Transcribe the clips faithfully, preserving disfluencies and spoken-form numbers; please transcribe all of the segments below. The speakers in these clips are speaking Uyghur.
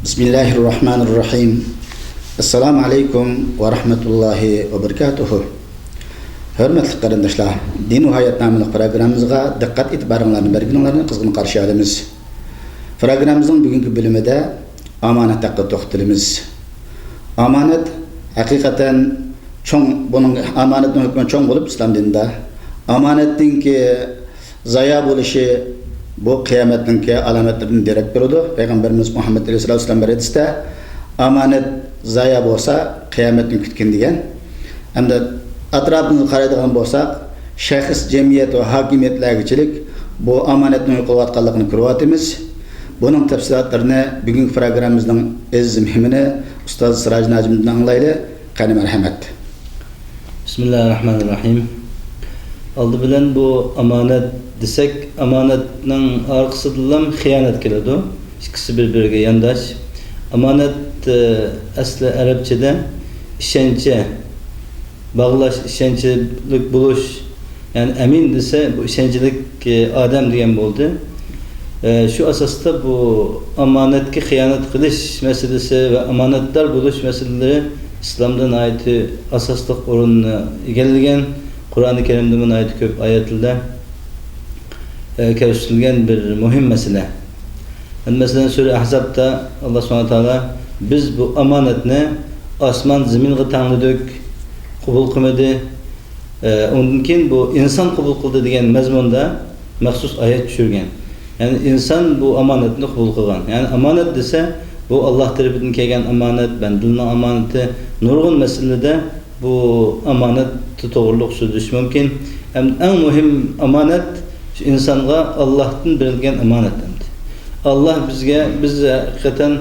بىسمىللاھىررەھمانىررەھىم. ئەسسالامۇ ئەلەيكۇم ۋە رەھمەتۇللاھى ۋە بەرىكاتۇھۇ. ھۆرمەتلىك قېرىنداشلار، دىن ۋە ھايات ناملىق پروگراممىمىزغا دىققەت ئېتىبارىڭلارنى بەرگىنىڭلارنى قىزغىن قارشى ئالىمىز. پروگراممىمىزنىڭ بۈگۈنكى بۆلۈمىدە ئامانەت ھەققىدە توختىلىمىز. ئامانەت ھەقىقەتەن چوڭ، بۇنىڭ ئامانەتنىڭ ھۆكمى چوڭ بولۇپ ئىسلام دىنىدا. ئامانەتنىڭكى زايا بولۇشى بۇ قىيامەتنىڭكى ئالامەتلىرىدىن دېرەك بېرىدۇ. پەيغەمبىرىمىز مۇھەممەد ئەلەيھىسسالاتۇ ۋەسسالام بىر ھەدىستە، ئامانەت زايا بولسا قىيامەتنى كۈتكىن دېگەن. ئەمدى ئەتراپىمىزغا قارايدىغان بولساق، شەخس، جەمئىيەت ۋە ھاكىمىيەتلەرگىچىلىك بۇ ئامانەتنىڭ يوقىلىۋاتقانلىقىنى كۆرۈۋاتىمىز. بۇنىڭ تەپسىلاتلىرىنى بۈگۈنكى پروگراممىمىزنىڭ ئەزىز مېھمىنى ئۇستاز سىراج ناجىمدىن ئاڭلايلى. قېنى، مەرھەمەت. بىسمىللاھىررەھمانىررەھىم. ئالدى بىلەن بۇ ئامانەت دېسەك، ئامانەتنىڭ ئارقىسىدىنلا خىيانەت كېلىدۇ. ئىككىسى بىر-بىرىگە يانداش. ئامانەت، ئە، ئەسلى ئەرەبچىدە ئىشەنچ، باغلاش، ئىشەنچلىك بولۇش، يەنى ئەمىن دېسە، بۇ ئىشەنچلىك، ئە، ئادەم دېگەن بولدى. ئە، شۇ ئاساستا بۇ ئامانەتكە خىيانەت قىلىش مەسىلىسى ۋە ئامانەتدار بولۇش مەسىلىلىرى ئىسلامدا ناھايىتى ئاساسلىق ئورۇننى ئىگىلىگەن. قۇرئانى كەرىمدىمۇ ناھايىتى كۆپ ئايەتلەردە، ئە، كۆرسىتىلگەن بىر مۇھىم مەسىلە. مەسىلەن، سۈرە ئەھزابتا ئاللا سۇبھانەھۇ ۋە تائالا، «بىز بۇ ئامانەتنى ئاسمان زېمىنغا تەڭلىدۇق، قوبۇل قىلمىدى. ئە، ئۇندىن كېيىن بۇ ئىنسان قوبۇل قىلدى» دېگەن مەزمۇندا مەخسۇس ئايەت چۈشۈرگەن. يەنى ئىنسان بۇ ئامانەتنى قوبۇل قىلغان. يەنى ئامانەت دېسە، بۇ ئاللا تەرىپىدىن كەلگەن ئامانەت، بەندىلەرنىڭ ئامانىتى، نۇرغۇن مەسىلىدە بۇ ئامانەت توغرۇلۇق سۆزلىشىش مۇمكىن. ھەم ئەڭ مۇھىم ئامانەت شۇ ئىنسانغا ئاللاھتىن بېرىلگەن ئامانەت ئەمدى. ئاللاھ بىزگە، بىز ھەقىقەتەن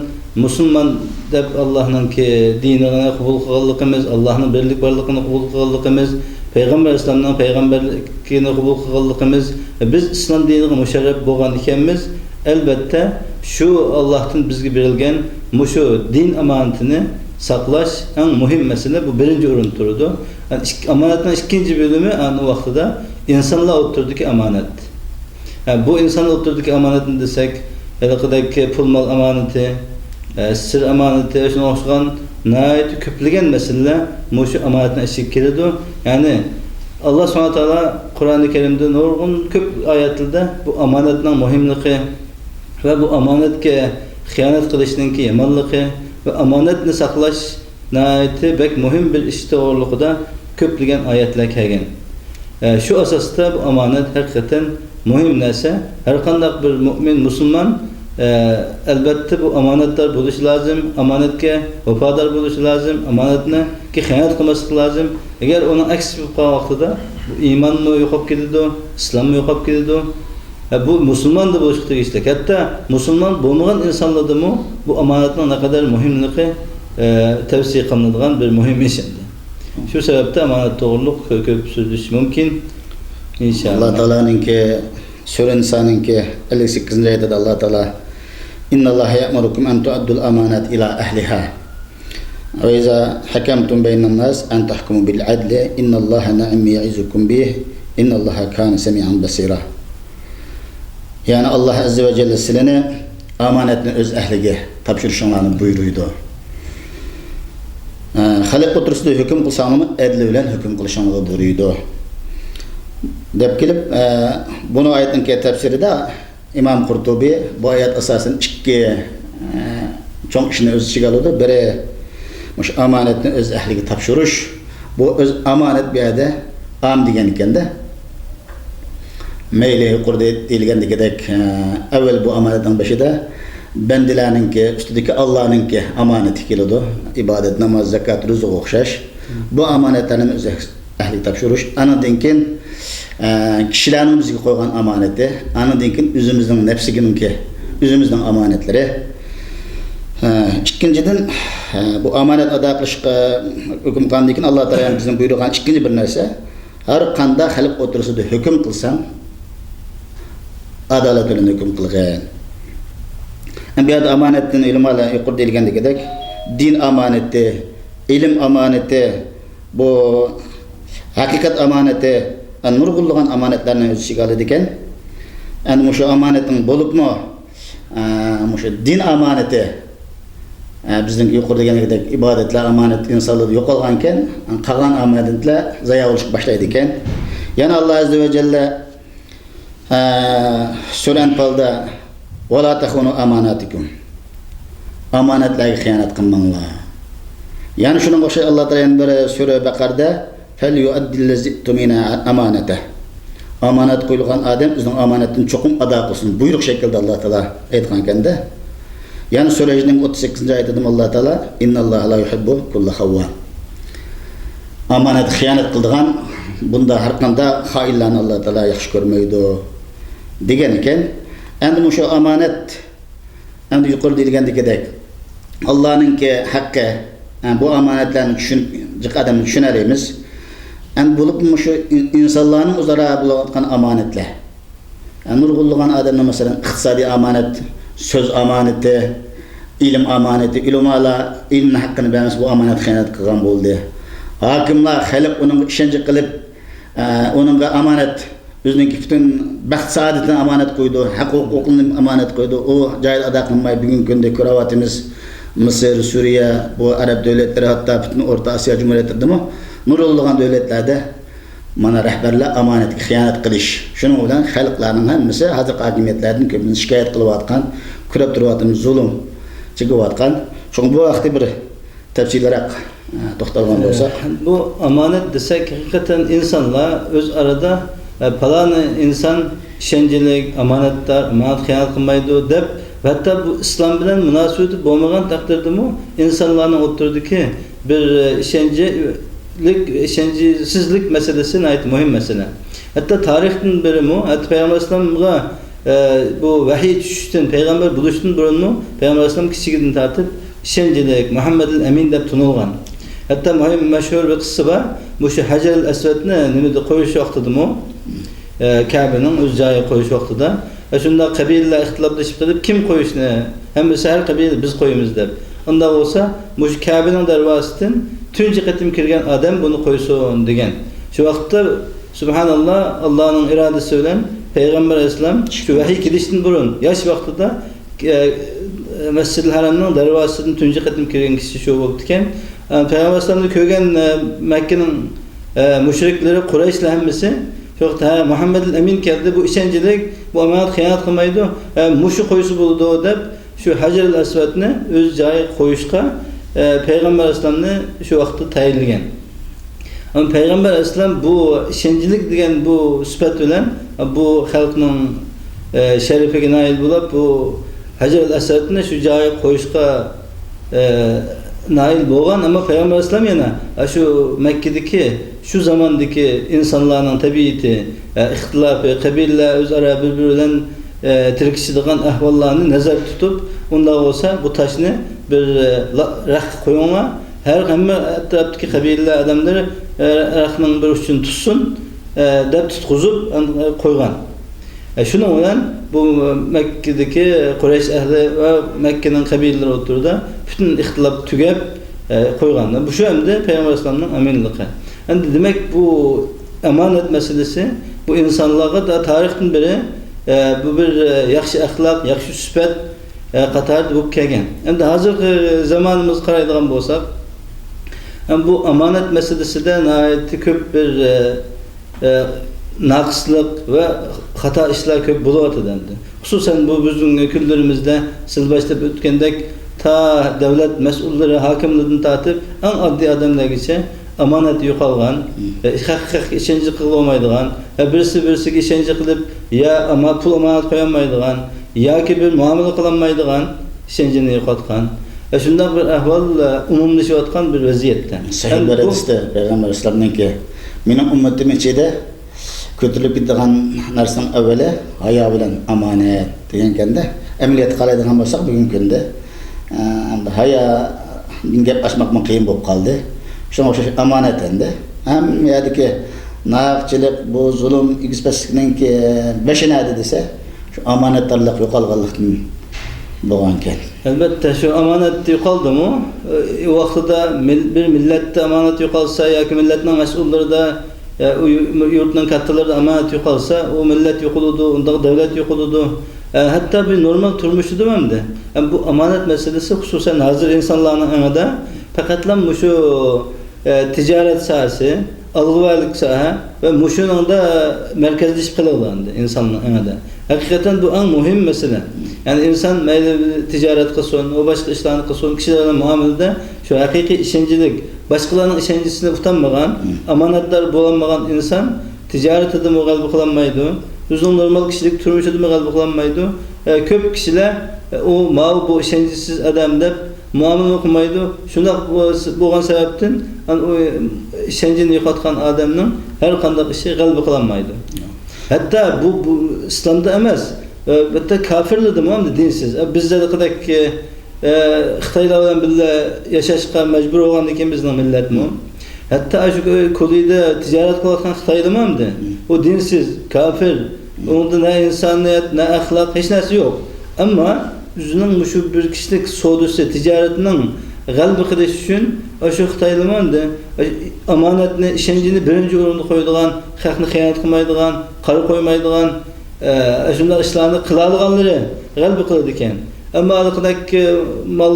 مۇسۇلمان دەپ ئاللاھنىڭكى دىنىنى قوبۇل قىلغانلىقىمىز، ئاللاھنىڭ بىرلىك بارلىقىنى قوبۇل قىلغانلىقىمىز، پەيغەمبەر ئەلەيھىسسالامنىڭ پەيغەمبەرلىكىنى قوبۇل قىلغانلىقىمىز، بىز ئىسلام دىنىغا مۇشەررەپ بولغان ئىكەنمىز. ئەلۋەتتە، شۇ ئاللاھتىن بىزگە بېرىلگەن مۇشۇ دىن ئامانىتىنى ساقلاش ئەڭ مۇھىم مەسىلە، بۇ بىرىنچى ئورۇندا تۇرىدۇ. يەنى ئىك-، ئامانەتنىڭ ئىككىنچى بۆلۈمى ئەنە ۋاقتىدا ئىنسانلار ئوتتۇرىدىكى ئامانەت. ھە، بۇ ئىنسان ئوتتۇرىدىكى ئامانەتنى دېسەك، ھېلىقىدەك پۇل مال ئامانىتى، ھە، سىر ئامانىتى، شۇنىڭغا ئوخشىغان ناھايىتى كۆپلىگەن مەسىلىلەر مۇشۇ ئامانەتنىڭ ئىچىگە كىرىدۇ. يەنى، ئاللا سۇبھانەھۇ ۋە تائالا قۇرئانى كەرىمدە نۇرغۇن كۆپ ئايەتلەردە بۇ ئامانەتنىڭ مۇھىملىقى ۋە بۇ ئامانەتكە خىيانەت قىلىشنىڭكى يامانلىقى ۋە ئامانەتنى ساقلاش ناھايىتى بەك مۇھىم بىر ئىش توغرۇلۇقىدا كۆپلىگەن ئايەتلەر كەلگەن. ئە، شۇ ئاساستا بۇ ئامانەت ھەقىقەتەن مۇھىم نەرسە. ھەر قانداق بىر مۇئمىن، مۇسۇلمان، ئە، ئەلۋەتتە بۇ ئامانەتدار بولۇشى لازىم، ئامانەتكە ۋاپادار بولۇشى لازىم، ئامانەتنىڭكى خىيانەت قىلماسلىقى لازىم. ئەگەر ئۇنىڭ ئەكسى بولۇپ قالغان ۋاقتىدا بۇ ئىمانمۇ يوقاپ كېتىدۇ، ئىسلاممۇ يوقاپ كېتىدۇ. ھە، بۇ مۇسۇلماندا بولۇشقا تېگىشلىك. ھەتتا مۇسۇلمان بولمىغان ئىنسانلاردىمۇ بۇ ئامانەتنىڭ نەقەدەر مۇھىملىقى، ئە، تەۋسىيە قىلىنىدىغان بىر مۇھىم ئىش ئەمدى. شۇ سەۋەبتىن ئامانەت توغرۇلۇق كۆ-، كۆپ سۆزلىشىش مۇمكىن. ئىنشائاللا. ئاللا تائالانىڭكى، سۈرە نىسانىڭكى ئەللىك سەككىزىنچى ئايىتىدە ئاللا تائالا، «إن الله يأمركم أن تؤدوا الأمانات إلى أهلها وإذا حكمتم بين الناس أن تحكموا بالعدل إن الله نعم ما يعظكم به إن الله كان سميعا بصيرا.» يەنى ئاللا ئەززە ۋە جەللە سىلىنى ئامانەتنى ئۆز ئەھلىگە تاپشۇرۇشۇڭلارنى بۇيرۇيدۇ. ئە، خەلق ئوتتۇرىسىدا ھۆكۈم قىلساڭلارمۇ ئەدىل بىلەن ھۆكۈم قىلىشىڭلارغا بۇيرۇيدۇ، دەپ كېلىپ، ئە، بۇنىڭ ئايەتنىڭكى تەپسىرىدە ئىمام قۇرتۇبى بۇ ئايەت ئاساسەن ئىككى، ئە، چوڭ ئىشنى ئۆز ئىچىگە ئالىدۇ. بىرى، مۇشۇ ئامانەتنى ئۆز ئەھلىگە تاپشۇرۇش. بۇ ئۆز ئامانەت بۇ يەردە ئام دېگەن ئىكەندە. مەيلى يۇقىرىدا دېيىلگەندىكىدەك، ئە، ئەۋۋەل بۇ ئامانەتنىڭ بېشىدا بەندىلەرنىڭكى ئۈستىدىكى ئاللانىڭكى ئامانىتى كېلىدۇ. ئىبادەت، ناماز، زاكات، روزىغا ئوخشاش. بۇ ئامانەتلەرنى ئۆز ئەھلىگە تاپشۇرۇش. ئانىڭدىن كېيىن، ئە، كىشىلەرنىڭ بىزگە قويغان ئامانىتى. ئانىڭدىن كېيىن ئۆزىمىزنىڭ نەپسىگىنىڭكى، ئۆزىمىزنىڭ ئامانەتلىرى. ئە، ئىككىنچىدىن، ئە، بۇ ئامانەت ئادا قىلىشقا ھۆكۈم قىلغاندىن كېيىن، ئاللا تائالا بىزنىڭ بۇيرۇغان ئىككىنچى بىر نەرسە، ھەر قانداق خەلق ئوتتۇرىسىدا ھۆكۈم قىلساڭ، ئادالەت بىلەن ھۆكۈم قىلغىن. ئەمدى بۇ يەردە ئامانەتتىن ئۆلىمالار يۇقىرىدا دېيىلگەندىكىدەك، دىن ئامانىتى، ئىلىم ئامانىتى، بۇ ھەقىقەت ئامانىتى، نۇرغۇنلىغان ئامانەتلەرنى ئۆز ئىچىگە ئالىدىكەن. ئەمدى مۇشۇ ئامانەتنىڭ بولۇپمۇ، ئە، مۇشۇ دىن ئامانىتى، ئە، بىزنىڭكى يۇقىرىدا دېگەندەك ئىبادەتلەر، ئامانەت ئىنسانلاردا يوقالغانكەن، قالغان ئامانەتلەر زايا بولۇشقا باشلايدىكەن. يەنە ئاللا ئەززە ۋە جەللە، ئە، سۈرە ئەنپالدا، «ۋە لا تەخۇنۇ ئاماناتىكۇم.» ئامانەتلەرگە خىيانەت قىلماڭلار. يەنە شۇنىڭغا ئوخشاش ئاللا تائالا يەنە بىر سۈرە بەقەردە، «فەليۇئەددىللەزى ئۇتۇمىنە ئامانەتە.» ئامانەت قويۇلغان ئادەم ئۆزىنىڭ ئامانەتىنى چوقۇم ئادا قىلسۇن. بۇيرۇق شەكلىدە ئاللا تائالا ئېيتقانكەن-دە. يەنە سۈرە ھەجنىڭ ئوتتۇز سەككىزىنچى ئايىتىدىمۇ ئاللا تائالا، «ئىنناللاھە لا يۇھىببۇ كۇللە خەۋۋان.» ئامانەتكە خىيانەت قىلىدىغان، بۇنداق ھەر قانداق خائىنلارنى ئاللا تائالا ياخشى كۆرمەيدۇ، دېگەن ئىكەن. ئەمدى مۇشۇ ئامانەت، ئەمدى يۇقىرىدا دېيىلگەندىكىدەك، ئاللانىڭكى ھەققى، ھە، بۇ ئامانەتلەرنى چۈشىنىپ، جىق ئادەم چۈشىنەلەيمىز. ئەمدى بولۇپمۇ مۇشۇ ئىن-، ئىنسانلارنىڭ ئۆزئارا بولۇۋاتقان ئامانەتلەر. ھە، نۇرغۇنلىغان ئادەمنىڭ، مەسىلەن، ئىقتىسادىي ئامانەت، سۆز ئامانىتى، ئىلىم ئامانىتى، ئۆلىمالار ئىلىمنىڭ ھەققىنى بەرمىسە، بۇ ئامانەتكە خىيانەت قىلغان بولدى. ھاكىملار، خەلق ئۇنىڭغا ئىشەنچ قىلىپ، ئە، ئۇنىڭغا ئامانەت، ئۆزىنىڭكى پۈتۈن بەخت-سائادىتىنى ئامانەت قويىدۇ، ھەق-ھوقۇقلىرىنى ئامانەت قويىدۇ. ئۇ جايىدا ئادا قىلماي، بۈگۈنكى كۈندە كۆرۈۋاتىمىز، مىسىر، سۈرىيە، بۇ ئەرەب دۆلەتلىرى، ھەتتا پۈتۈن ئورتا ئاسىيا جۇمھۇرىيەتلىرىدىمۇ نۇرغۇنلىغان دۆلەتلەردە مانا رەھبەرلەر ئامانەتكە خىيانەت قىلىش. شۇنىڭ بىلەن خەلقلەرنىڭ ھەممىسى ھازىرقى ھاكىمىيەتلەردىن كۆپىنچە شىكايەت قىلىۋاتقان، كۆرۈپ تۇرۇۋاتىمىز، زۇلۇم چېكىۋاتقان. شۇڭا بۇ ھەقتە بىر تەپسىلىيرەك، ئە، توختالغان بولساق. بۇ ئامانەت دېسەك، ھەقىقەتەن ئىنسانلار ئۆز ئارىدا، ئە، پالانى ئىنسان ئىشەنچلىك، ئامانەتدار، ئامانەتكە خىيانەت قىلمايدۇ دەپ، ھەتتا بۇ ئىسلام بىلەن مۇناسىۋىتى بولمىغان تەقدىردىمۇ ئىنسانلارنىڭ ئوتتۇرىدىكى بىر، ئە، ئىشەنچلىك، ئىشەنچسىزلىك مەسىلىسى ناھايىتى مۇھىم مەسىلە. ھەتتا تارىختىن بېرىمۇ، ھەتتا پەيغەمبەر ئەلەيھىسسالامغا، ئە، بۇ ۋەھىي چۈشۈشتىن، پەيغەمبەر بولۇشتىن بۇرۇنمۇ پەيغەمبەر ئەلەيھىسسالام كىچىكىدىن تارتىپ ئىشەنچلىك، مۇھەممەدىل ئەمىن دەپ تونۇلغان. ھەتتا مۇھىم، مەشھۇر بىر قىسسا بار. مۇشۇ ھەجەرىل ئەسۋەدنى نېمىدە قويۇش ۋاقتىدىمۇ، ئە، كەبىنىڭ ئۆز جايىغا قويۇش ۋاقتىدا، ئە، شۇنداق قەبىلىلەر ئىختىلاپلىشىپ قېلىپ، كىم قويۇشنى، ھەممىسى ھەر قەبىلە بىز قويىمىز دەپ. ئۇنداق بولسا، مۇشۇ كەبىنىڭ دەرۋازىسىدىن تۇنجى قېتىم كىرگەن ئادەم بۇنى قويسۇن دېگەن. شۇ ۋاقىتتا سۇبھاناللا، ئاللانىڭ ئىرادىسى بىلەن پەيغەمبەر ئەلەيھىسسالام شۇ ۋەھىي كېلىشتىن بۇرۇن، ياش ۋاقتىدا، ئە، مەسجىدىل ھەرەمنىڭ دەرۋازىسىدىن تۇنجى قېتىم كىرگەن كىشى شۇ بولۇپتىكەن. ئە، پەيغەمبەر ئەلەيھىسسالامنى كۆرگەن، ئە، مەككىنىڭ، ئە، مۇشرىكلىرى، قۇرەيشلار ھەممىسى شۇ ۋاقىتتا، «ھە، مۇھەممەدىل ئەمىن كەلدى، بۇ ئىشەنچلىك، بۇ ئامانەتكە خىيانەت قىلمايدۇ، ئە، مۇشۇ قويسا بولىدۇ» دەپ، شۇ ھەجەرىل ئەسۋەدنى ئۆز جايىغا قويۇشقا، ئە، پەيغەمبەر ئەلەيھىسسالامنى شۇ ۋاقىتتا تەيىنلىگەن. ئەمما پەيغەمبەر ئەلەيھىسسالام بۇ ئىشەنچلىك دېگەن بۇ سۈپەت بىلەن بۇ خەلقنىڭ، ئە، شەرىپىگە نائىل بولۇپ، بۇ ھەجەرىل ئەسۋەدنى شۇ جايىغا قويۇشقا، ئە، نائىل بولغان. ئەمما پەيغەمبەر ئەلەيھىسسالام يەنە، ئە، شۇ مەككىدىكى، شۇ زاماندىكى ئىنسانلارنىڭ تەبىئىتى، ئە، ئىختىلاپى، قەبىلىلەر ئۆزئارا بىر-بىرى بىلەن، ئە، تىركىشىدىغان ئەھۋاللارنى نەزەردە تۇتۇپ، ئۇنداق بولسا بۇ تاشنى بىر، ئە، لا-، رەخكە قويۇڭلار، ھەر ھەممە ئەتراپتىكى قەبىلىلەر ئادەملىرى، ئە، رەخنىڭ بىر ئۇچىنى تۇتسۇن، ئە، دەپ تۇتقۇزۇپ، ئە، قويغان. ئە، شۇنىڭ بىلەن بۇ مەككىدىكى قۇرەيش ئەھلى ۋە مەككىنىڭ قەبىلىلىرى ئوتتۇرىدا پۈتۈن ئىختىلاپ تۈگەپ، ئە، قويغان. بۇ شۇ ئەمدى پەيغەمبەر ئەلەيھىسسالامنىڭ ئەمىنلىقى. ئەمدى دېمەك، بۇ ئامانەت مەسىلىسى بۇ ئىنسانلارغا دا تارىختىن بېرى، ئە، بۇ بىر، ئە، ياخشى ئەخلاق، ياخشى سۈپەت، ئە، قاتارىدا بولۇپ كەلگەن. ئەمدى ھازىرقى زامانىمىزغا قارايدىغان بولساق، ئەم، بۇ ئامانەت مەسىلىسىدە ناھايىتى كۆپ بىر، ئە، ئە، ناقىسلىق ۋە خاتا ئىشلار كۆپ بولۇۋاتىدۇ ئەمدى. خۇسۇسەن بۇ بىزنىڭ كۈنلىرىمىزدە سىز باشلاپ ئۆتكەندەك، تا دۆلەت مەسئۇللىرى، ھاكىملىرىدىن تارتىپ ئەڭ ئاددىي ئادەملەرگىچە ئامانەت يوقالغان، مم. ئە، خەق-، خەققە ئىشەنچ قىلالمايدىغان، ئە، بىرسى بىرسىگە ئىشەنچ قىلىپ، يا ئاما-، پۇل ئامانەت قويالمايدىغان ياكى بىر مۇئامىلە قىلالمايدىغان ئىشەنچىنى يوقاتقان، ئە، شۇنداق بىر ئەھۋال، ئە، ئومۇملىشىۋاتقان بىر ۋەزىيەتتە. سەھىھ ھەم بۇ بىر ھەدىستە پەيغەمبەر ئەلەيھىسسالامنىڭكى، مېنىڭ ئۈممىتىم ئىچىدە كۆتۈرۈلۈپ كېتىدىغان نەرسىنىڭ ئەۋۋىلى ھايا بىلەن ئامانەت دېگەنكەندە، ئەمەلىيەتكە قارايدىغان بولساق، بۈگۈنكى كۈندە، ئە، ئەمدى ھايادىن گەپ ئاچماقمۇ قىيىن بولۇپ قالدى. شۇڭا ئوخشاش ئامانەت ئەمدى. ھەممە يەردىكى ناھەقچىلىك، بۇ زۇلۇم، ئېگىزپەسلىكنىڭكى بېشى نەدە دېسە، شۇ ئامانەتدارلىق يوقالغانلىقتىن بولغانىكەن. ئەلۋەتتە، شۇ ئامانەت يوقالدىمۇ؟ ئۇ ۋاقتىدا مىل-، بىر مىللەتتە ئامانەت يوقالسا ياكى مىللەتنىڭ مەسئۇللىرىدا، ئە، ئۇ يۇ-، يۇرتنىڭ كاتتىلىرىدا ئامانەت يوقالسا، ئۇ مىللەت يوقىلىدۇ، ئۇنداق دۆلەت يوقىلىدۇ. ئە، ھەتتا بىر نورمال تۇرمۇشىدىمۇ ئەمدى، ئە، بۇ ئامانەت مەسىلىسى، خۇسۇسەن ھازىر ئىنسانلارنىڭ ئېڭىدا پەقەتلا مۇشۇ، ئە، تىجارەت ساھەسى، ئالغۇۋەرلىك ساھە ۋە مۇشۇنىڭدا مەركەزلىشىپ قېلىۋالدى ئىنساننىڭ ئېڭىدا. ھەقىقەتەن بۇ ئەڭ مۇھىم مەسىلە. يەنى ئىنسان مەيلى تىجارەت قىلسۇن، ئۇ باشقا ئىشلارنى قىلسۇن، كىشىلەر بىلەن مۇئامىلىدە شۇ ھەقىقىي ئىشەنچلىك، باشقىلارنىڭ ئىشەنچىسىنى ئۇتالمىغان، ئامانەتدار بولالمىغان ئىنسان تىجارىتىدىمۇ غەلىبە قىلالمايدۇ، ئۆزىنىڭ نورمال كىشىلىك تۇرمۇشىدىمۇ غەلىبە قىلالمايدۇ. ئە، كۆپ كىشىلەر، ئە، ئۇ ماۋۇ بۇ ئىشەنچسىز ئادەم دەپ مۇئامىلىمۇ قىلمايدۇ. شۇنداق بولغان سەۋەبتىن، ئۇ ئىشەنچىنى يوقاتقان ئادەمنىڭ ھەر قانداق ئىشى غەلىبە قىلالمايدۇ. ھەتتا بۇ، بۇ ئىسلامدا ئەمەس، ئە، ھەتتا كاپىرلىرىمۇ ئەمدى دىنسىز. ئە، بىز ھېلىقىدەك، ئە، خىتايلار بىلەن بىللە ياشاشقا مەجبۇر بولغاندىكىن بىزنىڭ مىللەتمۇ. ھەتتا ئاشۇ كولىدا تىجارەت قىلىۋاتقان خىتايلىمۇ ئەمدى. ئۇ دىنسىز، كاپىر. ئۇنىڭدا نە ئىنسانىيەت، نە ئەخلاق، ھېچ نەرسە يوق. ئەمما ئۆزىنىڭ مۇشۇ بىر كىشىلىك سودىسى، تىجارىتىنىڭ غەلىبە قىلىش ئۈچۈن ئاشۇ خىتايلىمۇ ئەمدى ئامانەتنى، ئىشەنچنى بىرىنچى ئورۇندا قويىدىغان، خەقنى خىيانەت قىلمايدىغان، قارا قويمايدىغان، ئە، ئاشۇنداق ئىشلارنى قىلالىغانلىرى غەلىبە قىلىدىكەن. ئەمما ھېلىقىدەك، ئە، مال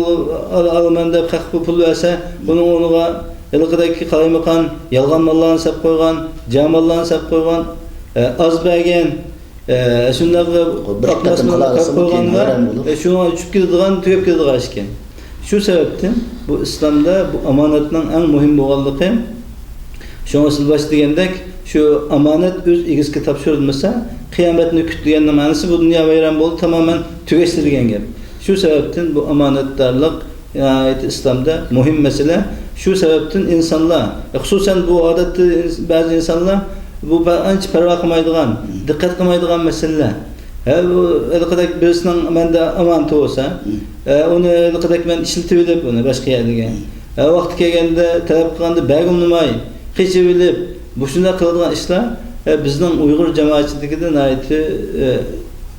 ئال-، ئالىمەن دەپ خەق پۇل بەرسە، بۇنىڭ ئورنىغا ھېلىقىدەك قالايمىقان يالغان ماللارنى سېلىپ قويغان، جا ماللارنى سېلىپ قويغان، ئە، ئاز بەرگەن، ئە، شۇنداق بىر ئاقماس قېتىم ماللارنى قىلالىسىمۇ قويغاندا، كېيىن ھەيران بولۇپ. ئە، شۇڭا ئۆچۈپ كېتىدىغان، تۈگەپ كېتىدىغان ئىشكەن. شۇ سەۋەبتىن بۇ ئىسلامدا بۇ ئامانەتنىڭ ئەڭ مۇھىم بولغانلىقى، شۇڭا سىز باشتا دېگەندەك، شۇ ئامانەت ئۆز ئىگىسىگە تاپشۇرۇلمىسا، قىيامەتنى كۈت دېگەننىڭ مەنىسى بۇ دۇنيا ۋەيران بولدى، تامامەن تۈگەشتى دېگەن گەپ. شۇ سەۋەبتىن بۇ ئامانەتدارلىق ناھايىتى ئىسلامدا مۇھىم مەسىلە. شۇ سەۋەبتىن ئىنسانلار، خۇسۇسەن بۇ ئادەتتە ئىنس-، بەزى ئىنسانلار بۇ بە-، ئانچە پەرۋا قىلمايدىغان، دىققەت قىلمايدىغان مەسىلىلەر. ھە، بۇ ھېلىقىدەك بىرسىنىڭ مەندە ئامانىتى بولسا، ھە، ئۇنى ھېلىقىدەك مەن ئىشلىتىۋېلىپ ئۇنى باشقا يەرگە، ھە، ۋاقتى كەلگەندە تەلەپ قىلغاندا بەرگۈمنىماي، قېچىۋېلىپ، مۇشۇنداق قىلىدىغان ئىشلار، ھە، بىزنىڭ ئۇيغۇر جامائەتچىلىكىدە ناھايىتى، ھە،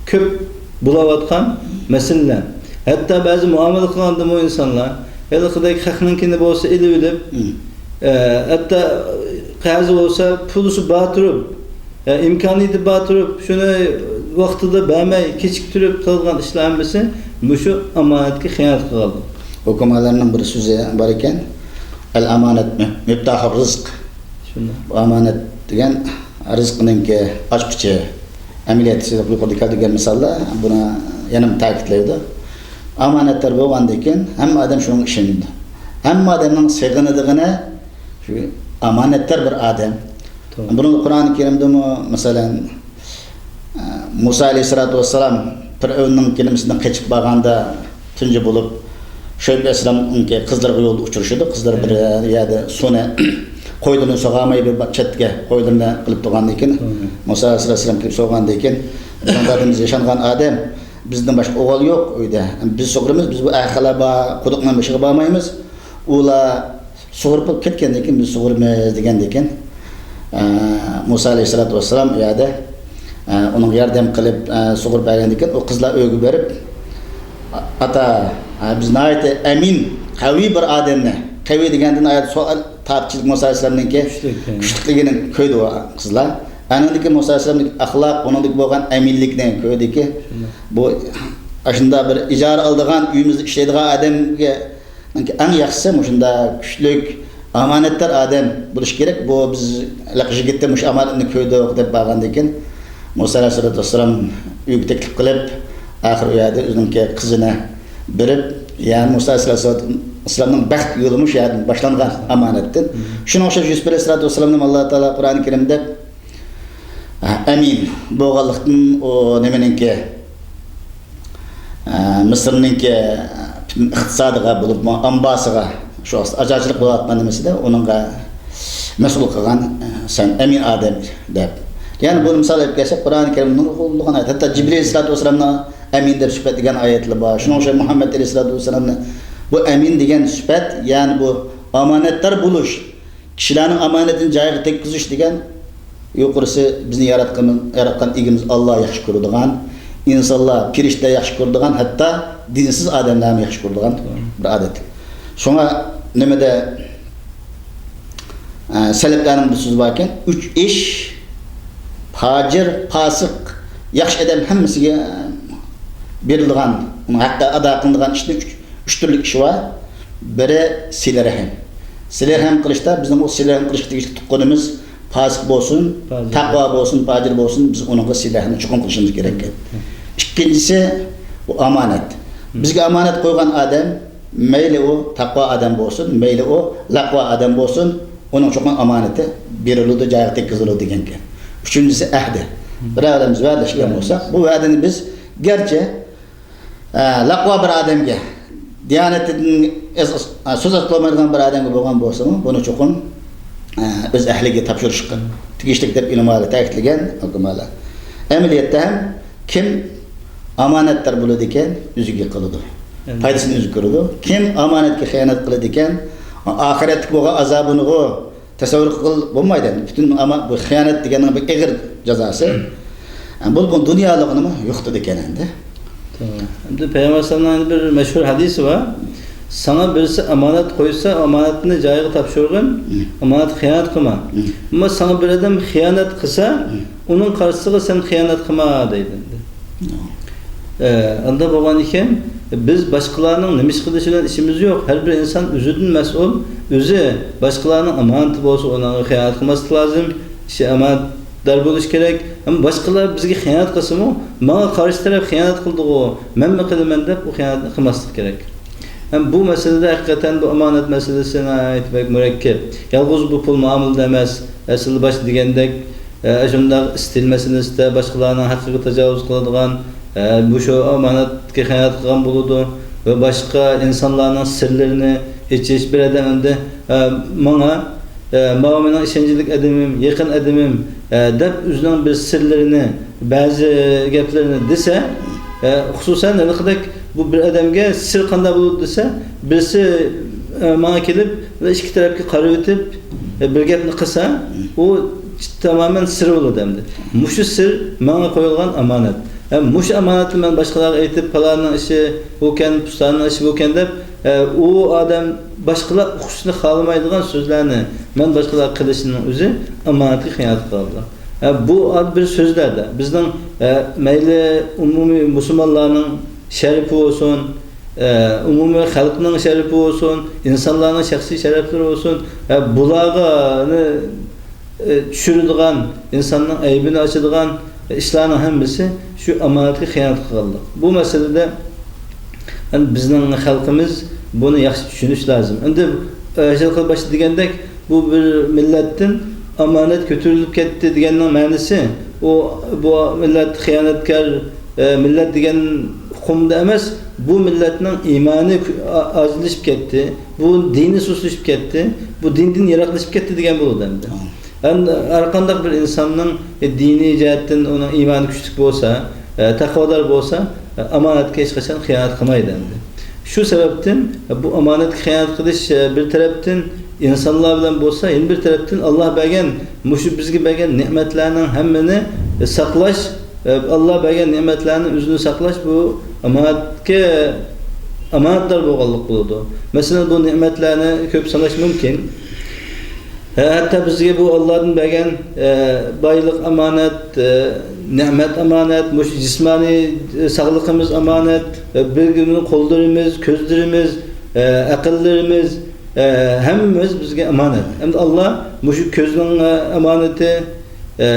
كۆپ بولاۋاتقان مەسىلىلەر. ھەتتا بەزى مۇئامىلە قىلغاندىمۇ ئىنسانلار ھېلىقىدەك خەقنىڭكىنى بولسا ئېلىۋېلىپ، ئە، ھەتتا قەرزى بولسا پۇلىسى بار تۇرۇپ، ئە، ئىمكانىيىتى بار تۇرۇپ، شۇنى ۋاقتىدا بەرمەي، كېچىكتۈرۈپ قىلىدىغان ئىشلار ھەممىسى مۇشۇ ئامانەتكە خىيانەت قىلغانلىق. ھۆكۈمدارلارنىڭ بىر سۆزى بار ئىكەن، «ئەل ئامانەت مىفتاھۇر رىزق.» شۇنداق. بۇ ئامانەت دېگەن رىزقنىڭكى ئاچقۇچى. ئەمەلىيەتتە سىز يۇقىرىدا كەلتۈرگەن مىساللار بۇنى يەنە تەكىتلەيدۇ. ئامانەتلەر بولغاندىن كېيىن ھەممە ئادەم شۇنىڭغا ئىشىنىدۇ. ھەممە ئادەمنىڭ سېغىنىدىغىنى شۇ ئامانەتدار بىر ئادەم. توغرا. بۇنى قۇرئان كەرىمدىمۇ، مەسىلەن، مۇسا ئەلەيھىسسالاتۇ ۋەسسالام پىرئەۋننىڭ كېلىمىسىدىن قېچىپ بارغاندا تۇنجى بولۇپ شۇئەيب ئەلەيھىسسالامنىڭكى قىزلىرىغا يولدا ئۇچرىشىدۇ. قىزلار بىر يەردە سۇنى، قويلىرىنى سوغالماي بىر چەتكە قويلىرىنى قىلىپ تۇرغاندىن كېيىن، مۇسا ئەلەيھىسسالام كېلىپ سوغاندىن كېيىن، «بىزنىڭ دادىمىز ياشانغان ئادەم، بىزدىن باشقا ئوغۇل يوق ئۆيدە. بىز سۇغۇرىمىز، بىز بۇ ئەرخەلەر بار قۇدۇقنىڭ بېشىغا بارمايمىز. ئۇلار سۇغۇرۇپ بولۇپ كەتكەندىن كېيىن بىز سۇغۇرىمىز» دېگەندىن كېيىن، ئە، مۇسا ئەلەيھىسسالاتۇ ۋەسسالام ئۇ يەردە، ئە، ئۇنىڭغا ياردەم قىلىپ، ئە، سۇغۇرۇپ بەرگەندىن كېيىن ئۇ قىزلار ئۆيگە بېرىپ، «ئاتا، ئە، بىز ناھايىتى ئەمىن، قەۋىي بىر ئادەمنى»، قەۋىي دېگەندىن ئايەت سوئال تارتىشلىق مۇسا ئەلەيھىسسالامنىڭكى كۈچلۈك، كۈچلۈكلۈكىنى كۆردى ئۇ قىزلار. ئاندىن كېيىن مۇسا ئەلەيھىسسالامنىڭ ئەخلاق، ئۇنىڭدىكى بولغان ئەمىنلىكنى كۆردىكى، بۇ ئاشۇنداق بىر ئىجارە ئالىدىغان، ئۆيىمىزدە ئىشلەيدىغان ئادەمگە ئەڭ ياخشىسى مۇشۇنداق كۈچلۈك، ئامانەتدار ئادەم بولۇشى كېرەك. بۇ بىز ھېلىقى يىگىتتە مۇشۇ ئامانەتنى كۆردۇق دەپ بارغاندىن كېيىن، مۇسا ئەلەيھىسسالاتۇ ۋەسسالام ئۆيگە تەكلىپ قىلىپ، ئاخىر ئۇ يەردە ئۆزىنىڭكى قىزىنى بېرىپ، يەنى مۇسا ئەلەيھىسسالاتۇ ۋەسسالامنىڭ بەخت يولىمۇ شۇ يەردىن باشلانغان ئامانەتتىن. شۇنىڭغا ئوخشاش يۈسۈپ ئەلەيھىسسالاتۇ ۋەسسالامنى ئاللا تائالا قۇرئان كەرىمدە ئەمىن بولغانلىقتىن، ئۇ نېمىنىڭكى، ئە، مىسىرنىڭكى پۈتۈن ئىقتىسادىغا بولۇپمۇ ئامبارسىغا، شۇ ئاچارچىلىق بولۇۋاتقان نېمىسىدە ئۇنىڭغا مەسئۇل قىلغان، ئە، «سەن ئەمىن ئادەم» دەپ. يەنى بۇنى مىسال ئېلىپ كەلسەك، قۇرئان كەرىمدە نۇرغۇنلىغان ئايەت، ھەتتا جىبرىل ئەلەيھىسسالاتۇ ۋەسسالامنى ئەمىن دەپ سۈپەتلىگەن ئايەتلەر بار. شۇنىڭ ئۈچۈن مۇھەممەد ئەلەيھىسسالاتۇ ۋەسسالامنى بۇ ئەمىن دېگەن سۈپەت، يەنى بۇ ئامانەتدار بولۇش، كىشىلەرنىڭ ئامانىتىنى جايىغا تەگكۈزۈش دېگەن يۇقىرىسى بىزنى ياراتقان، ياراتقان ئىگىمىز ئاللا ياخشى كۆرىدىغان، ئىنسانلار، پېرىشتىلەر ياخشى كۆرىدىغان، ھەتتا دىنسىز ئادەملەرمۇ ياخشى كۆرىدىغان بىر ئادەت. شۇڭا نېمىدە، ئە، سەلەپلەرنىڭ بىر سۆزى باركەن، «ئۈچ ئىش، پاجىر، پاسىق، ياخشى ئادەم ھەممىسىگە، بېرىلىدىغان، ئۇنىڭ ھەققى ئادا قىلىنىدىغان ئىشنى ئۈچ، ئۈچ تۈرلۈك ئىش بار. بىرى سىلە رەھىم. سىلە رەھىم قىلىشتا بىزنىڭ ئۇ سىلە رەھىم قىلىشقا تېگىشلىك تۇغقىنىمىز پاسىق بولسۇن، پاجىر تەقۋا بولسۇن، پاجىر بولسۇن، بىز ئۇنىڭغا سىلە رەھىمنى چوقۇم قىلىشىمىز كېرەك. مم. ئىككىنچىسى، بۇ ئامانەت. مم. بىزگە ئامانەت قويغان ئادەم، مەيلى ئۇ تەقۋا ئادەم بولسۇن، مەيلى ئۇ لەقۋا ئادەم بولسۇن، ئۇنىڭ چوقۇم ئامانىتى بېرىلىدۇ، جايىغا تەگكۈزۈلىدۇ دېگەنكەن. ئۈچىنچىسى ئەھدى. مم. بىر ئادەم بىز ۋەدىلەشكەن مم. بولساق، بۇ ۋەدىنى بىز گەرچە ئە، لەقۋا بىر ئادەمگە، دىيانىتىدىن ئەز-، ئە، سۆز ئاچقۇلمايدىغان بىر ئادەمگە بولغان بولسىمۇ، بۇنى چوقۇم، ئە، ئۆز ئەھلىگە تاپشۇرۇشقا تېگىشلىك دەپ ئۆلىمالار تەكىتلىگەن، ھۆكۈمالار. ئەمەلىيەتتە ھەم كىم ئامانەتدار بولىدىكەن، ئۆزىگە قىلىدۇ. ئەمدى. پايدىسىنى ئۆزى كۆرىدۇ. كىم ئامانەتكە خىيانەت قىلىدىكەن، ئاخىرەتتىكى بولغان ئازابىنىغۇ تەسەۋۋۇر قىلغىلى بولمايدۇ. پۈتۈن ئاما-، بۇ خىيانەت دېگەننىڭ بىر ئېغىر جازاسى. بۇ، بۇ دۇنيالىقىنىمۇ يوقىتىدىكەن ئەمدى. توغرا. ئەمدى پەيغەمبەر ئەلەيھىسسالامنىڭ بىر مەشھۇر ھەدىسى بار. ساڭا بىرسى ئامانەت قويسا، ئامانەتنى جايىغا تاپشۇرغىن، مم. ئامانەتكە خىيانەت قىلما. مم. ئەمما ساڭا بىر ئادەم خىيانەت قىلسا، مم. ئۇنىڭ قارشىسىغا سەن خىيانەت قىلما دەيدۇ ئەمدى. مم. ئە، ئاندا بولغان ئىكەن، بىز باشقىلارنىڭ نېمە ئىش قىلىشى بىلەن ئىشىمىز يوق. ھەر بىر ئىنسان ئۆزىدىن مەسئۇل. ئۆزى باشقىلارنىڭ ئامانىتى بولسا، ئۇنىڭغا خىيانەت قىلماسلىق لازىم. كىشى ئامانەتدار بولۇش كېرەك. ئەمما باشقىلار بىزگە خىيانەت قىلسىمۇ، ماڭا قارشى تەرەپ خىيانەت قىلدىغۇ، مەنمۇ قىلىمەن دەپ ئۇ خىيانەتنى قىلماسلىق كېرەك. ھەم بۇ مەسىلىدە ھەقىقەتەن بۇ ئامانەت مەسىلىسى ناھايىتى بەك مۇرەككەپ. يالغۇز بۇ پۇل مۇئامىلىدە ئەمەس. ئەسلىدە باشتا دېگەندەك، ئە، شۇنداق ئىستىل مەسىلىسىدە باشقىلارنىڭ ھەققىگە تاجاۋۇز قىلىدىغان، ئە، مۇشۇ ئامانەتكە خىيانەت قىلغان بولىدۇ ۋە باشقا ئىنسانلارنىڭ سىرلىرىنى ئېچىش، بىر ئادەم ئەمدى، ئە، ماڭا، ئە، ماۋۇ مېنىڭ ئىشەنچلىك ئادىمىم، يېقىن ئادىمىم، ئە، دەپ ئۆزىنىڭ بىر سىرلىرىنى، بەزى گەپلىرىنى دېسە، ئە، خۇسۇسەن ھېلىقىدەك بۇ بىر ئادەمگە سىر قانداق بولىدۇ دېسە، بىرسى، ئە، ماڭا كېلىپ، ئىككى تەرەپكە قارىۋېتىپ، ئە، بىر گەپنى قىلسا، ئۇ تامامەن سىر بولىدۇ ئەمدى. مۇشۇ سىر ماڭا قويۇلغان ئامانەت. ھەم مۇشۇ ئامانەتنى مەن باشقىلارغا ئېيتىپ، پالاننىڭ ئىشى بۇكەن، پۇستاننىڭ ئىشى بۇكەن دەپ، ئە، ئۇ ئادەم باشقىلار ئۇقۇشنى خالىمايدىغان سۆزلەرنى مەن باشقىلارغا قىلىشنىڭ ئۆزى ئامانەتكە خىيانەت قىلغانلىق. ئە، بۇ ئاد-، بىر سۆزلەردە بىزنىڭ، ئە، مەيلى ئومۇمىي مۇسۇلمانلارنىڭ شەرىپى بولسۇن، ئە، ئومۇمىي خەلقنىڭ شەرىپى بولسۇن، ئىنسانلارنىڭ شەخسىي شەرەپلىرى بولسۇن، ئە، بۇلارغا، ئە، چۈشۈرىدىغان، ئىنساننىڭ ئەيىبىنى ئاچىدىغان ئىشلارنىڭ ھەممىسى شۇ ئامانەتكە خىيانەت قىلغانلىق. بۇ مەسىلىدە، يەنى بىزنىڭ خەلقىمىز بۇنى ياخشى چۈشىنىش لازىم. ئەمدى، ئە، ھېلىقى باشتا دېگەندەك، بۇ بىر مىللەتتىن ئامانەت كۆتۈرۈلۈپ كەتتى دېگەننىڭ مەنىسى، ئۇ، بۇ مىللەت خىيانەتكار، ئە، مىللەت دېگەن ئۇقۇمدا ئەمەس، بۇ مىللەتنىڭ ئىمانى كۆ-، ئا-، ئازلىشىپ كەتتى، بۇ دىنى سۇسلىشىپ كەتتى، بۇ دىندىن يىراقلىشىپ كەتتى دېگەن بولىدۇ ئەمدى. ھەم ھەر قانداق بىر ئىنساننىڭ دىنىي جەھەتتىن ئۇنىڭ ئىمانى كۈچلۈك بولسا، تەقۋادار بولسا، ئامانەتكە ھېچقاچان خىيانەت قىلمايدۇ ئەمدى. شۇ سەۋەبتىن بۇ ئامانەتكە خىيانەت قىلىش بىر تەرەپتىن ئىنسانلار بىلەن بولسا، يەنە بىر تەرەپتىن ئاللا بەرگەن، مۇشۇ بىزگە بەرگەن نېمەتلەرنىڭ ھەممىنى ساقلاش، ئاللا بەرگەن نېمەتلەرنى ئۆزىنى ساقلاش، بۇ ئامانەتكە ئامانەتدار بولغانلىق بولىدۇ. مەسىلەن، بۇ نېمەتلەرنى كۆپ ساناش مۇمكىن. ھە، ھەتتا بىزگە بۇ ئاللادىن بەرگەن، ئە، بايلىق ئامانەت، ئە، نېمەت ئامانەت، مۇشۇ جىسمانىي، ئە، ساغلىقىمىز ئامانەت، ئە، بىر-بىرىمىزنىڭ قوللىرىمىز، كۆزلىرىمىز، ئە، ئەقىللىرىمىز، ئە، ھەممىمىز بىزگە ئامانەت. ئەمدى ئاللا مۇشۇ كۆزنىڭ، ئە، ئامانىتى، ئە،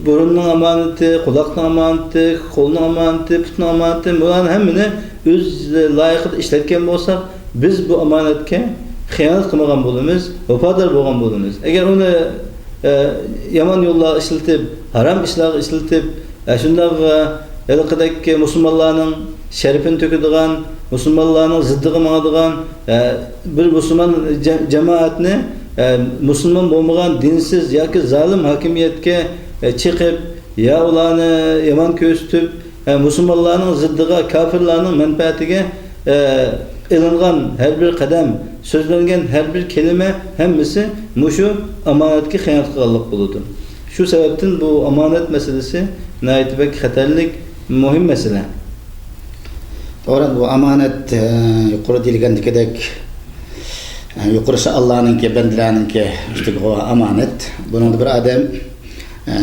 بۇرۇننىڭ ئامانىتى، قۇلاقنىڭ ئامانىتى، قولنىڭ ئامانىتى، پۇتنىڭ ئامانىتى، بۇلارنىڭ ھەممىنى ئۆز لايىقىدا ئىشلەتكەن بولساق، بىز بۇ ئامانەتكە خىيانەت قىلمىغان بولىمىز، ۋاپادار بولغان بولىمىز. ئەگەر ئۇنى، ئە، يامان يوللارغا ئىشلىتىپ، ھارام ئىشلارغا ئىشلىتىپ، ئە، شۇنداق، ئە، ھېلىقىدەك مۇسۇلمانلارنىڭ شەرىپىنى تۆكىدىغان، مۇسۇلمانلارنىڭ زىددىغا ماڭىدىغان، ئە، بىر مۇسۇلمان جە-، جامائەتنى، ئە، مۇسۇلمان بولمىغان دىنسىز ياكى زالىم ھاكىمىيەتكە، ئە، چېقىپ، يا ئۇلارنى يامان كۆرسىتىپ، ئە، مۇسۇلمانلارنىڭ زىددىغا، كاپىرلارنىڭ مەنپەئەتىگە، ئە، ئېلىنغان ھەر بىر قەدەم، سۆزلەنگەن ھەر بىر كەلىمە ھەممىسى مۇشۇ ئامانەتكە خىيانەت قىلغانلىق بولىدۇ. شۇ سەۋەبتىن بۇ ئامانەت مەسىلىسى ناھايىتى بەك خەتەرلىك، مۇھىم مەسىلە. توغرا، بۇ ئامانەت، ئە، يۇقىرىدا دېيىلگەندىكىدەك، ئە، يۇقىرىسى ئاللانىڭكى، بەندىلەرنىڭكى ئۈستىگە بولغان ئامانەت. بۇنىڭدا بىر ئادەم، ئە،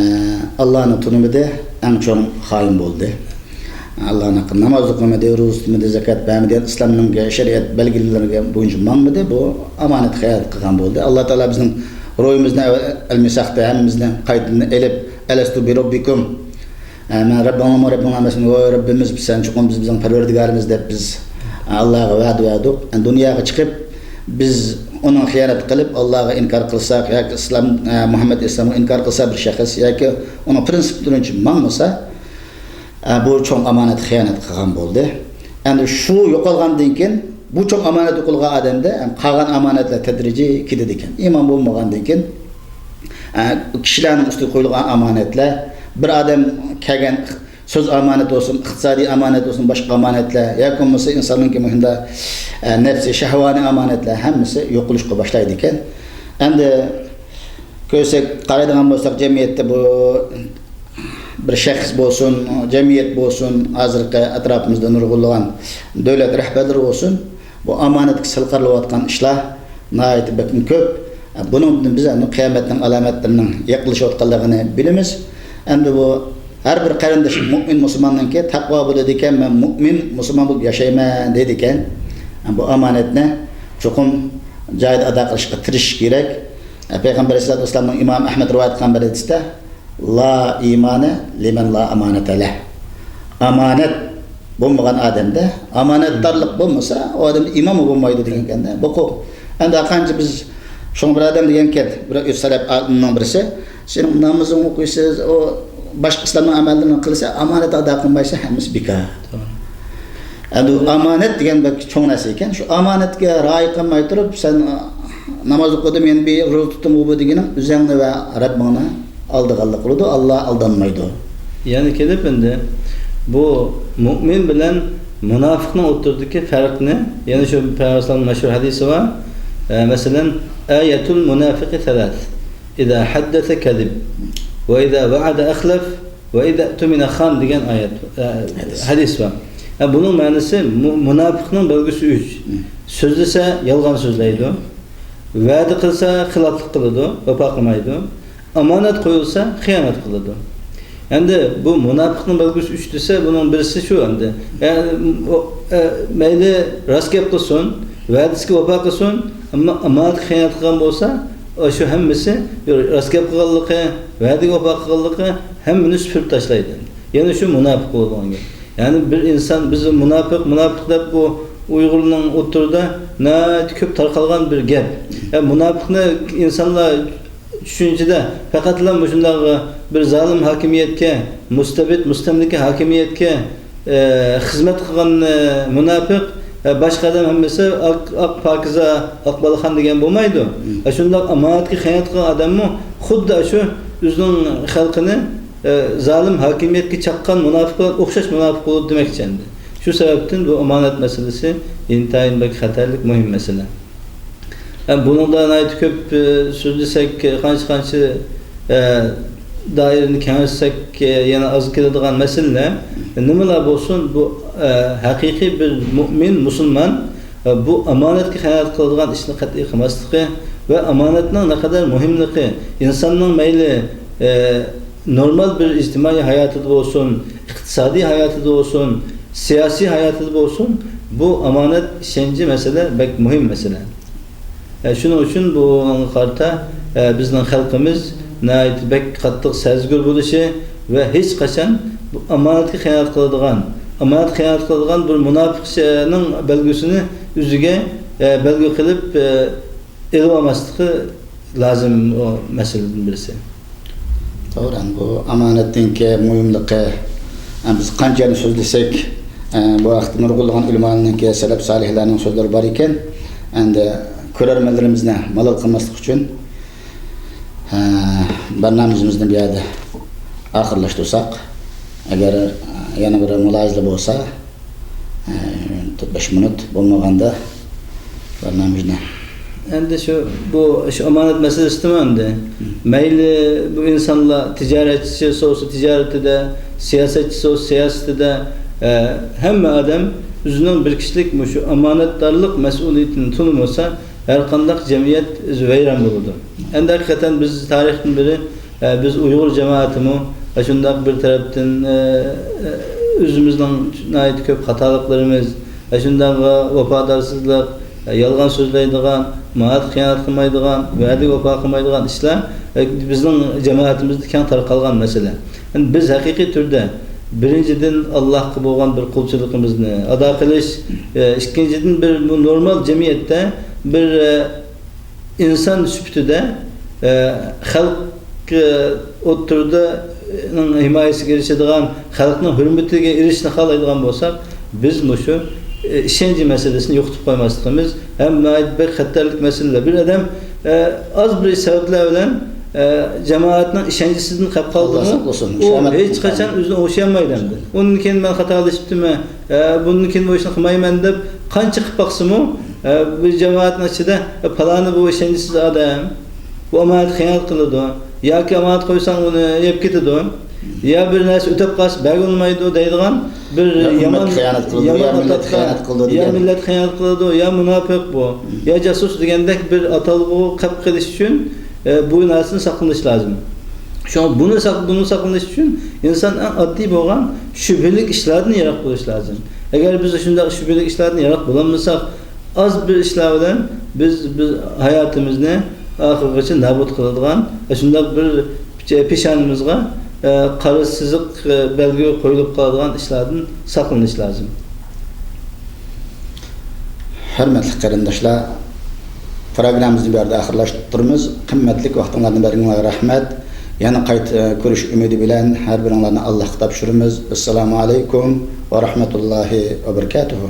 ئاللانى تونۇمىدى، ئەڭ چوڭ خائىن بولدى. ئاللانىڭ ھەققىدە ناماز ئوقۇمىدى، روزا تۇتمىدى، زاكات بەرمىدى، ئىسلامنىڭ شەرىئەت بەلگىلىرى بويىچە ماڭمىدى، بۇ ئامانەتكە خىيانەت قىلغان بولدى. ئاللا تائالا بىزنىڭ روھىمىزنى ئەلمىساقتا ھەممىمىزنى قايتىدىن ئېلىپ، «ئەلەستۇ بىرەببىكۇم؟» ئە، مەن رەببىڭلارمۇ، رەببىڭلار ئەمەسمۇ؟ ۋاي رەببىمىز، سەن چوقۇم بىز بىزنىڭ پەرۋەردىگارىمىز دەپ بىز، ئە، ئاللاغا ۋەدە بەردۇق. ئە، دۇنياغا چىقىپ، بىز ئۇنىڭ خىيانەت قىلىپ، ئاللاغا ئىنكار قىلساق ياكى ئىسلام، ئە، مۇھەممەد ئەلەيھىسسالامغا ئىنكار قىلسا بىر شەخس ياكى ئۇنىڭ پرىنسىپلىرى بويىچە ماڭمىسا، ئە، بۇ چوڭ ئامانەتكە خىيانەت قىلغان بولدى. ئەمدى شۇ يوقالغاندىن كېيىن، بۇ چوڭ ئامانەت يوقالغان ئادەمدە، ئە، قالغان ئامانەتلەر تەدرىجىي كېتىدىكەن. ئىمان بولمىغاندىن كېيىن، ئە، كىشىلەرنىڭ ئۈستىگە قويۇلغان ئامانەتلەر، بىر ئادەم كەلگەن سۆز ئامانەت بولسۇن، ئىقتىسادىي ئامانەت بولسۇن، باشقا ئامانەتلەر ياكى بولمىسا ئىنساننىڭكى مۇشۇنداق، ئە، نەپسى شەھۋانىي ئامانەتلەر ھەممىسى يوقىلىشقا باشلايدىكەن. ئەمدى كۆرسەك، قارايدىغان بولساق، جەمئىيەتتە بۇ بىر شەخس بولسۇن، جەمئىيەت بولسۇن، ھازىرقى ئەتراپىمىزدا نۇرغۇنلىغان دۆلەت رەھبەرلىرى بولسۇن، بۇ ئامانەتكە سەل قارىلىۋاتقان ئىشلار ناھايىتى بەكمۇ كۆپ. بۇنىڭدىن بىز ئەمدى قىيامەتنىڭ ئالامەتلىرىنىڭ يېقىنلىشىۋاتقانلىقىنى بىلىمىز. ئەمدى بۇ ھەر بىر قېرىندىشى مۇئمىن مۇسۇلماننىڭكى تەقۋا بولىدىكەن، «مەن مۇئمىن مۇسۇلمان بولۇپ ياشايمەن» دەيدىكەن. بۇ ئامانەتنى چوقۇم جايىدا ئادا قىلىشقا تىرىشىش كېرەك. پەيغەمبەر ئەلەيھىسسالاتۇ ۋەسسالامنىڭ ئىمام ئەھمەد رىۋايەت قىلغان بىر ھەدىستە، «لا ئىمانە لىمەن لا ئامانەتە لەھ.» ئامانەت بولمىغان ئادەمدە، ئامانەتدارلىق بولمىسا، ئۇ ئادەمدە ئىمانمۇ بولمايدۇ دېگەنكەن-دە. بۇ قو-، ئەمدى قانچە بىز شۇڭا بىر ئادەم دېگەنكەن، بىر ئۆز سەلەپ ئالىمنىڭ بىرسى، «سېنىڭ نامىزىڭ ئوقۇيسىز، ئۇ باشقا ئىسلامنىڭ ئەمەللىرىنى قىلسا، ئامانەت ئادا قىلمايسا، ھەممىسى بىكار.» توغرا. ئەمدى ئامانەت دېگەن بەك چوڭ نەرسە ئىكەن. شۇ ئامانەتكە رىئايە قىلماي تۇرۇپ، سەن، ئا، ناماز ئوقۇدۇم، يەنە بىر روزا تۇتتۇم، ئۇ بۇ دېگىنىڭ ئۆزۈڭنى ۋە رەببىڭنى ئالدىغانلىق قىلىدۇ. ئاللا ئالدانمايدۇ. يەنە كېلىپ ئەمدى بۇ مۇئمىن بىلەن مۇناپىقنىڭ ئوتتۇرىدىكى پەرقنى، يەنە شۇ پەيغەمبەر مەشھۇر ھەدىسى بار. ئە، مەسىلەن، «ئايەتۇل مۇنافىقى سەلەس. ئىزا ھەددەسە كەزىب. ۋە ئىزا ۋەئەدە ئەخلەف. ۋە ئىزا ئۇتمىنە خان» دېگەن ئايەت، ئە، ھەدىس. ھەدىس بار. ئە، بۇنىڭ مەنىسى مۇ-، مۇناپىقنىڭ بەلگىسى ئۈچ. مم. سۆزلىسە يالغان سۆزلەيدۇ. ۋەدە قىلسا خىلاپلىق قىلىدۇ، ۋاپا قىلمايدۇ. ئامانەت قويۇلسا خىيانەت قىلىدۇ. ئەمدى بۇ مۇناپىقنىڭ بەلگىسى ئۈچ دېسە، بۇنىڭ بىرسى شۇ ئەمدى. يەنى، ئۇ، ئە، مەيلى راست گەپ قىلسۇن، ۋەدىسىگە ۋاپا قىلسۇن، ئەمما ئامانەتكە خىيانەت قىلغان بولسا، ئۇ شۇ ھەممىسى راست گەپ قىلغانلىقى، ۋەدىگە ۋاپا قىلغانلىقى ھەممىنى سۈپۈرۈپ تاشلايدۇ. يەنە شۇ مۇناپىق بولىدىغان گەپ. يەنى بىر ئىنسان، بىز مۇناپىق، مۇناپىق دەپ بۇ ئۇيغۇرنىڭ ئوتتۇرىدا ناھايىتى كۆپ تارقالغان بىر گەپ. يا، مۇناپىقنى ئىنسانلار چۈشەنچىدە پەقەتلا مۇشۇنداق بىر زالىم ھاكىمىيەتكە، مۇستەبىت، مۇستەملىكە ھاكىمىيەتكە، ئە، خىزمەت قىلغان، ئە، مۇناپىق، ئە، باشقا ئادەم ھەممىسى ئاق، ئاق پاكىزە، ئاق بالىخان دېگەن بولمايدۇ. مم. ئە، شۇنداق ئامانەتكە خىيانەت قىلغان ئادەممۇ خۇددى شۇ ئۆزىنىڭ خەلقىنى، ئە، زالىم ھاكىمىيەتكە چاققان مۇناپىق بىلەن ئوخشاش مۇناپىق بولىدۇ دېمەكچى ئەمدى. شۇ سەۋەبتىن بۇ ئامانەت مەسىلىسى ئىنتايىن بەك خەتەرلىك، مۇھىم مەسىلە. ھەم بۇنىڭدا ناھايىتى كۆپ، ئە، سۆزلىسەك، قانچە-قانچە، ئە، دائىرىنى كېڭەيتسەك، ئە، يەنە ئاز كېلىدىغان مەسىلىلەر. نېمىلا بولسۇن، بۇ، ئە، ھەقىقىي بىر مۇئمىن، مۇسۇلمان، ئە، بۇ ئامانەتكە خىيانەت قىلىدىغان ئىشنى قەتئىي قىلماسلىقى ۋە ئامانەتنىڭ نەقەدەر مۇھىملىقى، ئىنساننىڭ مەيلى، ئە، نورمال بىر ئىجتىمائىي ھاياتىدا بولسۇن، ئىقتىسادىي ھاياتىدا بولسۇن، سىياسىي ھاياتىدا بولسۇن، بۇ ئامانەت ئىشەنچى مەسىلە بەك مۇھىم مەسىلە. ئە، شۇنىڭ ئۈچۈن بۇنىڭغا قارىتا، ئە، بىزنىڭ خەلقىمىز ناھايىتى بەك قاتتىق سەزگۈر بولۇشى ۋە ھېچقاچان بۇ ئامانەتكە خىيانەت قىلىدىغان، ئامانەتكە خىيانەت قىلىدىغان بىر مۇناپىقنىڭ بەلگىسىنى ئۆزىگە، ئە، بەلگە قىلىپ، ئە، ئېلىۋالماسلىقى لازىم، ئۇ مەسىلىدىن بىرسى. توغرا، بۇ ئامانەتنىڭكى مۇھىملىقى، ئە، بىز قانچە يەرنى سۆزلىسەك، ئە، بۇ ھەقتە نۇرغۇنلىغان ئۆلىمالارنىڭكى، سەلەپ سالىھلارنىڭ سۆزلىرى بار ئىكەن. ئەمدى كۆرەرمەنلىرىمىزنى مالال قىلماسلىق ئۈچۈن، ئە، بەرنامىمىزنى بۇ يەردە ئاخىرلاشتۇرساق، ئەگەر، ئە، يەنە بىر مۇلاھىزىلەر بولسا، ئە، تۆت بەش مىنۇت بولمىغاندا بەرنامىمىزنى. ئەمدى شۇ، بۇ، شۇ ئامانەت مەسىلىسىدىمۇ ئەمدى. مم. مەيلى بۇ ئىنسانلار تىجارەتچىسى بولسا تىجارىتىدە، سىياسەتچىسى بولسا سىياسىتىدە، ئە، ھەممە ئادەم ئۆزىنىڭ بىر كىشىلىك مۇشۇ ئامانەتدارلىق مەسئۇلىيىتىنى تونۇمىسا، ھەر قانداق جەمئىيەت ئۆزى ۋەيران بولىدۇ. ئەمدى ھەقىقەتەن بىز تارىختىن بېرى، ئە، بىز ئۇيغۇر جامائىتىمۇ، ئە، شۇنداق بىر تەرەپتىن، ئە، ئە، ئۆزىمىزنىڭ ناھايىتى كۆپ خاتالىقلىرىمىز، ئە، شۇنداق ۋاپادارسىزلىق، ئە، يالغان سۆزلەيدىغان، مائارىپقا خىيانەت قىلمايدىغان، ۋەدىگە ۋاپا قىلمايدىغان ئىشلار، ئە، بىزنىڭ جامائىتىمىزدە كەڭ تارقالغان مەسىلە. يەنى بىز ھەقىقىي تۈردە بىرىنچىدىن، ئاللاھقا بولغان بىر قۇلچىلىقىمىزنى ئادا قىلىش، ئە، ئىككىنچىدىن، بىر نورمال جەمئىيەتتە بىر، ئە، ئىنسان سۈپىتىدە، ئە، خەلق، ئە، ئوتتۇرىدا، ئە، ھىمايىسىگە ئېرىشىدىغان، خەلقنىڭ ھۆرمىتىگە ئېرىشىشنى خالايدىغان بولساق، بىز مۇشۇ، ئە، ئىشەنچ مەسىلىسىنى يوقىتىپ قويماسلىقىمىز ھەم ناھايىتى بەك خەتەرلىك مەسىلىلەر. بىر ئادەم، ئە، ئاز بىر سەۋەبلەر بىلەن، ئە، جامائەتنىڭ ئىشەنچىسىدىن قېلىپ قالدىمۇ، ئاللا ساقلىسۇن، ئۇ ھېچقاچان ئۆزىنى ئوڭشىيالمايدۇ ئەمدى. ئۇندىن كېيىن مەن خاتالىشىپتىمەن، ئە، بۇندىن كېيىن بۇ ئىشنى قىلمايمەن دەپ قانچە قىلىپ باقسىمۇ، ئە، بۇ جامائەتنىڭ ئىچىدە، ئە، پالانى بۇ ئىشەنچسىز ئادەم، بۇ ئامانەتكە خىيانەت قىلىدۇ، ياكى ئامانەت قويساڭ ئۇنى يەپ كېتىدۇ، يا بىر نەرسە ئۆتەپ قالسا بەرگىلىمەيدۇ دەيدىغان بىر يا يامان، ئۈممەتكە خىيانەت قىلىدۇ، يا يامان مىللەتكە ئاتاققا، خىيانەت قىلىدۇ يا دېگەن. مىللەتكە خىيانەت قىلىدۇ، يا مۇناپىق بۇ، يا جاسۇس دېگەندەك بىر ئاتالغۇغا قېلىپ قېلىش ئۈچۈن، ئە، بۇ نەرسىدىن ساقلىنىش لازىم. شۇڭا بۇنى ساق-، بۇنى ساقلىنىش ئۈچۈن ئىنسان ئەڭ ئاددىي بولغان شۈبھىلىك ئىشلاردىن يىراق بولۇش لازىم. ئەگەر بىز شۇنداق شۈبھىلىك ئىشلاردىن يىراق بولالمىساق، ئاز بىر ئىشلار بىلەن بىز، بىز ھاياتىمىزنى ئاخىرغىچە نابۇت قىلىدىغان، شۇنداق بىر پېشانىمىزغا، ئە، قارا سىزىق، ئە، بەلگە قويۇلۇپ قالىدىغان ئىشلاردىن ساقلىنىش لازىم. ھۆرمەتلىك قېرىنداشلار، پروگراممىمىزنى بۇ يەردە ئاخىرلاشتۇرىمىز. قىممەتلىك ۋاقتىڭلارنى بەرگىنىڭلارغا رەھمەت. يەنە قايتا كۆرۈش ئۈمىدى بىلەن ھەر بىرىڭلارنى ئاللاھقا تاپشۇرىمىز. ئەسسالامۇ ئەلەيكۇم ۋە رەھمەتۇللاھى ۋە بەرىكاتۇھۇ.